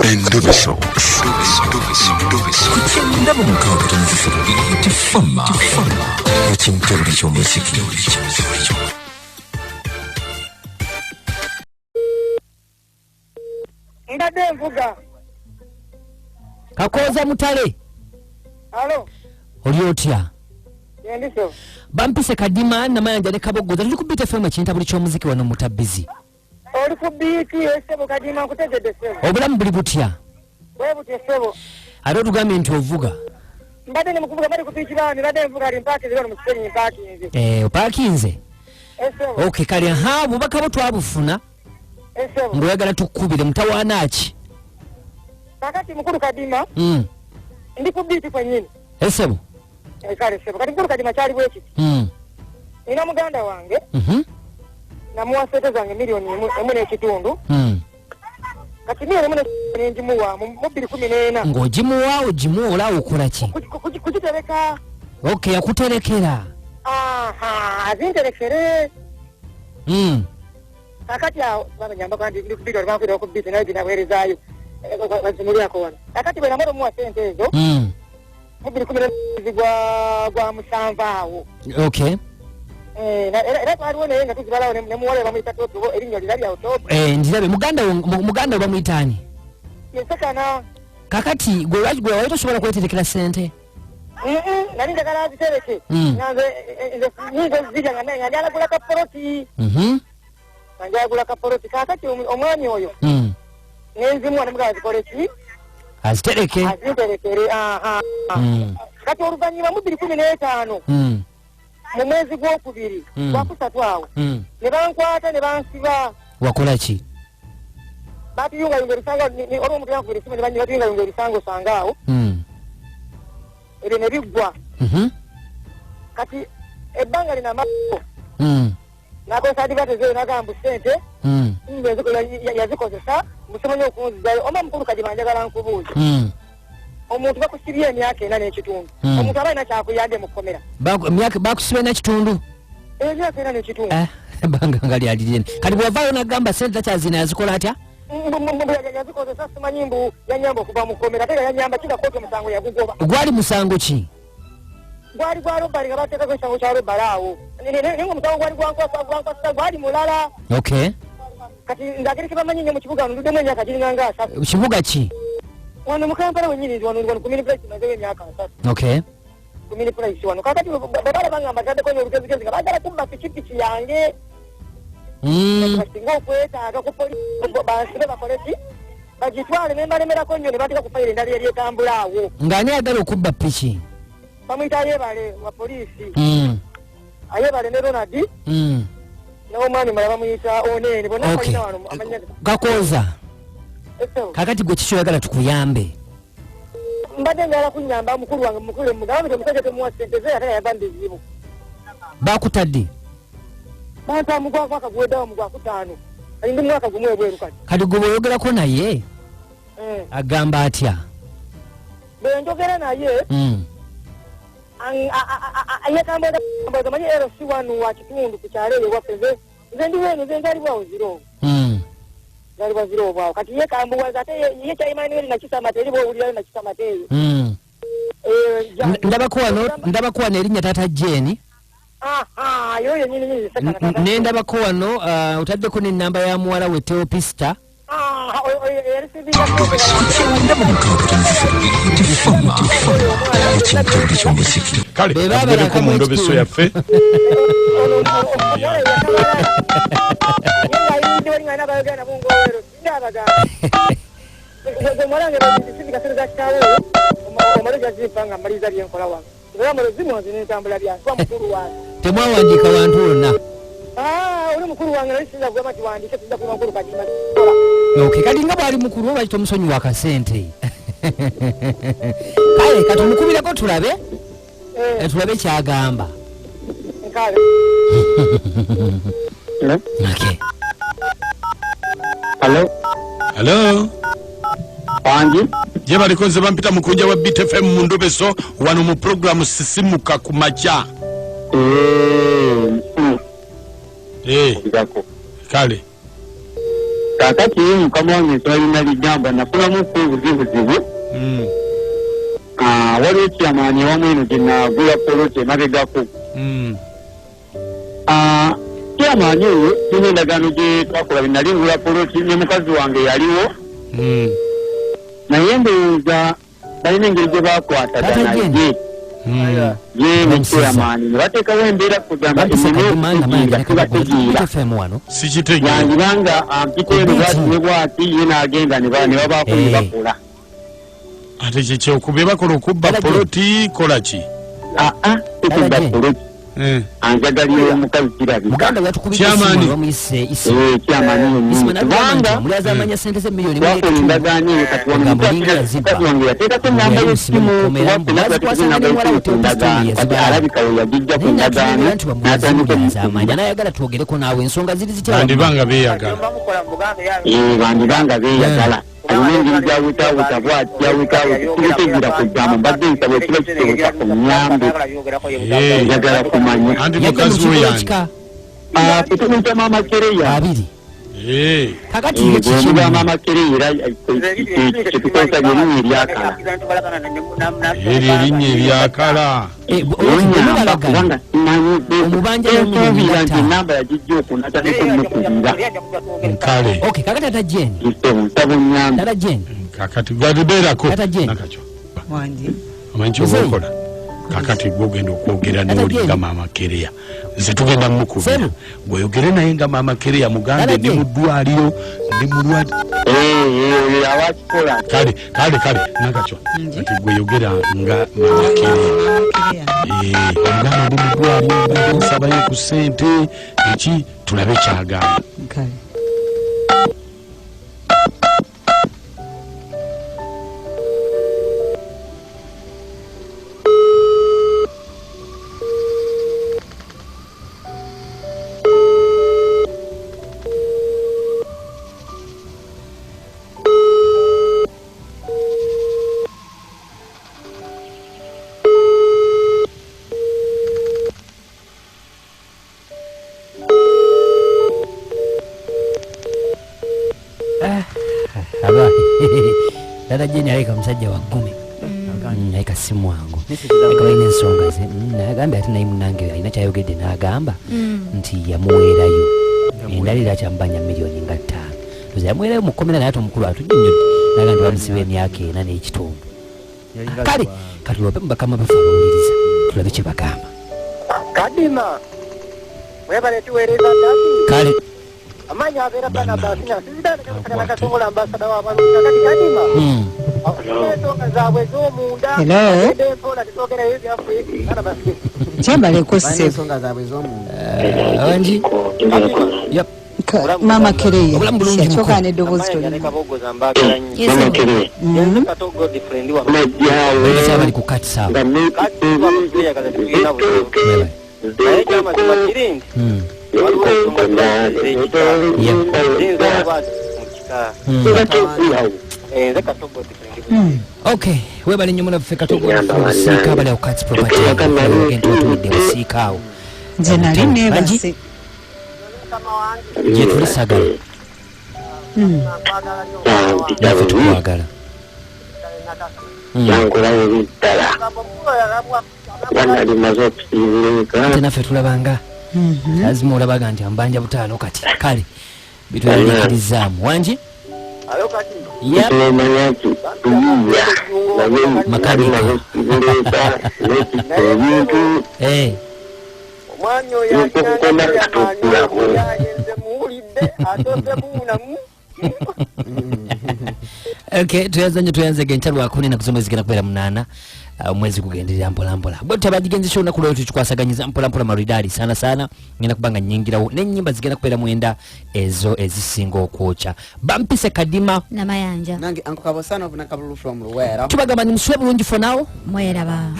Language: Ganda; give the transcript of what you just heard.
Endobeso. Ku kyenda mu mukaaga tono 3 Fama ekintabuli ky'omuziki. Mbadde nvuga. Kakooza Mutale. Alo. Oli otya? Yendiso. Bampise Kadima Namayanja ne Kabogoza, tuli ku Beat FM, ekintabuli ky'omuziki wano Mutabbizi. Oli ku Beat, esebo Kadima, nkutegedde, sebo. Obulamu buli butya? Bwe butyo, sebo. Ate otugambye nti ovuga. Mbadde ne mukuvuga, mbadde ku piiki baami, mbadde nvuga ali mpaakinze wano mu kisenyi, mpaakinze. Eh, opaakinze? Esebo. Ok, kale, ha, obubaka bwo twabufuna. Esebo. Ng'oyagala tukkubire, mutawaana ki? Kakati mukulu Kadima, ndi ku Beat kwennyini. Esebo. Eh, kale sebo, kati mukulu Kadima, kyali bwe kiti. Nina muganda wange, namuwa sente zange miliyoni 1 n'ekitundu. Kati miliyoni 1 n'ekitundu nengimuwa mu 2014. Ng'ogimuwa, ogimuwola, okola ki? Kugitereka. Ok, yakuterekera. Aha, azinterekere. Kakati awo babanyamba ndi ku Beat, bankwira ku Beat naye binaweerezaayo bazimulyako wano. Kakati bwe namala omuwa sente ezo mu 2014 gwa 7 awo. Eh, era twaliwo naye nga tuzibalawo ne muwala we bamuyita Topi, erinnya lirabyawo, Topi. Eh, ndirabe muganda wo, muganda wo bamuyita ani? Yesekana. Kakati gwe lwaki gwe wali tosobola kweterekera sente? Nali njagala azitereke nga nze nze nyinza ozirya nga njagala kapoloti, nga njagala kapoloti. Kakati omwami oyo nenzimuwa nemugamba zikole ki? Azitereke. Azinterekere, aha. Kati oluvannyuma mu 2015, mu mwezi gwokubiri, gwakusatu awo, ne bankwata ne bansiba. Wakola ki? Batuyungayunga ebisango, olwo omuntu yankubira esimu ne batuyungayunga ebisango sanga awo, ebyo ne biggwa. Kati ebbanga lino amao nakozesa advantage eyo, nagamba mbu sente nze yazikozesa musimanyi okunzizayo. Oma mukulu Kadima, njagala nkubuuza, omuntu bakusibye emyaka 4 n'ekitundu, omuntu aba alina kyakuyambye mu kkomera? Emyaka bakusiba n'ekitundu? Emyaka 4 n'ekitundu. Eh, ebbanga nga lyali lyene. Kati bwavaayo nagamba sente takyazina, yazikola atya? Mbu yazikozesa, simanyi mbu yanyamba okuva mu kkomera, ate nga yanyamba kinga kooti omusango yagugoba. Gwali musango ki? Gwali gwa robbery, nga bateekako ekisango kya robbery awo. Naye nga omusango gwali gwankwasisa gwali mulala. Kati nze ageri kebamanyi nnyo mu kibuga wano, nduddemu emyaka giringa nga 30. Kibuga ki? Wano mu Kampala wennyini, nzi wano ku Mini Price, mazeyo emyaka 30. Ku Mini Price wano. Kakati bwe balaba nga mbataddeko nnyo olugezigezi, nga baagala kubba pikipiki yange, basinga okwetaaga ku polisi bansibe bakole ki, bagitwale, ne mbalemerako nnyo ne bateeka ku fayiro endala yali etambula awo. Ng'ani ayagala okubba piki? Bamuyita Ayebale wa poliisi. Ayebale ne Ronald n'omwami mulala bamuyita Oneene, bonna balina wano amanya. Kakooza. Eso. Kakati gwe kiki oyagala tukuyambe? Mbadde njagala kunyamba mukulu wange, mukulu mugambe nti omusajja temuwa sente ze, ate yava mu bizibu. Bakutadde? Banta mu gwa mwaka guweddewo, mu gwakutaano, kati ndi mu mwaka 1 ebweru kati. Kati gwe bweoyogerako naye, agamba atya? Bwe njogera naye, yekamboza manyi LC wano wa kitundu ku kyalo eyo waffe. Nze ndi weno, nze nzalibwawo ziro, nzalibwa ziro obwawo. Kati yekambuwaza, ate ye kya Emmanuel Nakisama teri bwowulirayo Nakisama teeyo. Eh, Ndabako wano erinnya Taata Jeni. Aha, yoyo nyini nyini Sekana. Nendabako wano, otaddeko n'ennamba ya muwala we Teopista. Ah, oyo LCD ya Kyenda mu mukaaga tono 3 Fama ekintabuli ky'omuziki. Kale. Be baabala Tugereko mu akamu ndobeso ekitundu. yaffe. Omuwala yakabalala ye nga ayindi wali nga nabayogera nabo ngowero sindabagamba omuwala wange sindika sente za kitaawe oyo, omale jazimpa nga mmaliriza byenkola wano, era malo zimu nze nentambula byange kuba mukulu wange. Temwawandiika wantu wonna? Ah, oli mukulu wange, nali sinza kugamba nti wandiike, sinza kuba mukulu Kadima kola. Ok, kati nga bwali mukulu, oba kitomusonyiwa akasente? Kale katumukubireko tulabe. Eh. Tulabe kyagamba. Nkale. Okay. Hello, Halo. wangi. Gye baliko, nze bampita Mukunja wa Beat FM mu ndobeso wano mu puroguramu Sisimuka ku Makya. Eh, Eh, bigako. Kale. Kaakati mukama wange nsaba lina ligamba nafunamu ku obuzibuzibu. Waliwo kyamaanyi ewamu eno gye nagula poloti emabegako. Kyamaanyi oyo tulina endagaano gye twakola bye nali ngula poloti ne mukazi wange yaliwo. Naye ndowooza balina engeri gye bakwatagana ye ye ne kyamaanyi ne bateekawo embeera kugamba enneme okutegeera sibategeera. Sikitegeera. Yandibanga ampita eno bwati ne bwati ye n'agenda ne babaako ne bakola. Ate kyekyokubye bakola okubba poloti kola ki? Aa, tekubba poloti. Anjagalira omukazi kirabika. Muganda yatukubidde essimu bamuyise Isima. Kyamaanyi yennyini. Kubanga twakola endagaano eyo kati wano mukazi wange yateekako ennamba y'essimu kuba ffenna twateekako ennamba y'essimu ku ndagaano kati alabika we yagijja ku ndagaano n'atandika omukuba. N'ayagala twogereko naawe ensonga ziri zitya? Bandibanga beeyagala. Bandibanga beeyagala. Alina engeri gyawutaawuta bw'ati yawutaawuta sibitegeera kugamba mbadde nsaba ekiba kisoboka ku nnyambe. Njagala kumanya. Anti mukazi we yani? Kutumuyita Maama Kereya. Abiri. Kakati ye kiki? Bw'omuba Maama Kereya era kyetukozesa lyerinnya eryakala. Eryo erinnya eryakala. Onyamba kubanga simanyi ensuubira nti ennamba yagijja okunatandika omukubira. Kale. Okay, kakati Tata Jane. Nsaba onnyambe. Tata Jane. Kakati gwabeerako. Tata Jane. Nakakyo. Wangi. Omanyi ky'oba okola? Kakati gwogenda okwogera n'oli nga Maama Kereya. Nze tugenda mukubira. Gweyogere naye nga Maama Kereya mugambe ndi mu ddwaliro, ndi mulwadde. Awakikola. Kale, kale, kale, Nakakyo. Kati gweyogera nga Maama Kereya. Omugambe ndi mu ddwaliro, mbadde nsabayo ku ssente, eki tulabe ky'agamba. Kale. Tata Jane aleka musajja wa ggumi. Aleka si mwangu. Aleka balina ensonga ze. Nagambye ate naye munnange alina kyayogedde n'agamba nti yamuweerayo. Endala era kyamubanja miliyoni nga 5. Nze yamuweerayo mu kkomera naye ate omukulu atujjunnyodde. N'agamba nti bamusiba emyaka 4 n'ekitundu. Kale katulope mu bakama baffe abawuliriza tulabe kye bagamba. Kadima webale tuweereza dadi. Kale. Amanya abeera bana basinya sizidane kana katongola ambasada wa balunga kati Kadima. Ensonga zaabwe ez'omunda. Hello. Kyembaleko ssebo. Wangi. Yep. Maama Kereya. Obulamu bulungi muko. Kyokka n'eddoboozi tolina. Maama Kereya. Bali ku kati saawa. Okay, webale nnyo munaffe Katogo Busiika abali awo Kats Property. Ogenda otulidde Busiika awo. Nze nali neebase. Gye tuli sagala. Naffe tukwagala. Ate naffe tulabanga. Lazima olabaga nti ambanja 5 kati. Kale bitweraliikirizaamu. Wangi? Yep. Makanika. Omwami oyo ayenze muwulidde atose buunamu. Okay, tuyanze tuyanze gencha lwakuni na kusoma zigenda kubeera 8 omwezi kugenderera mpola mpola. Bwe tabagigenze olunaku lwaleero tukikwasaganyiza mpola mpola maridadi sana sana ngenda kubanga nnyingirawo n'ennyimba zigenda kubeera 9 ezo ezisinga okwokya. Bampise Kadima Namayanja nange Uncle Kabosano na Kabulu from Luwero. Tubagamba ni muswe bulungi for now. Mweraba.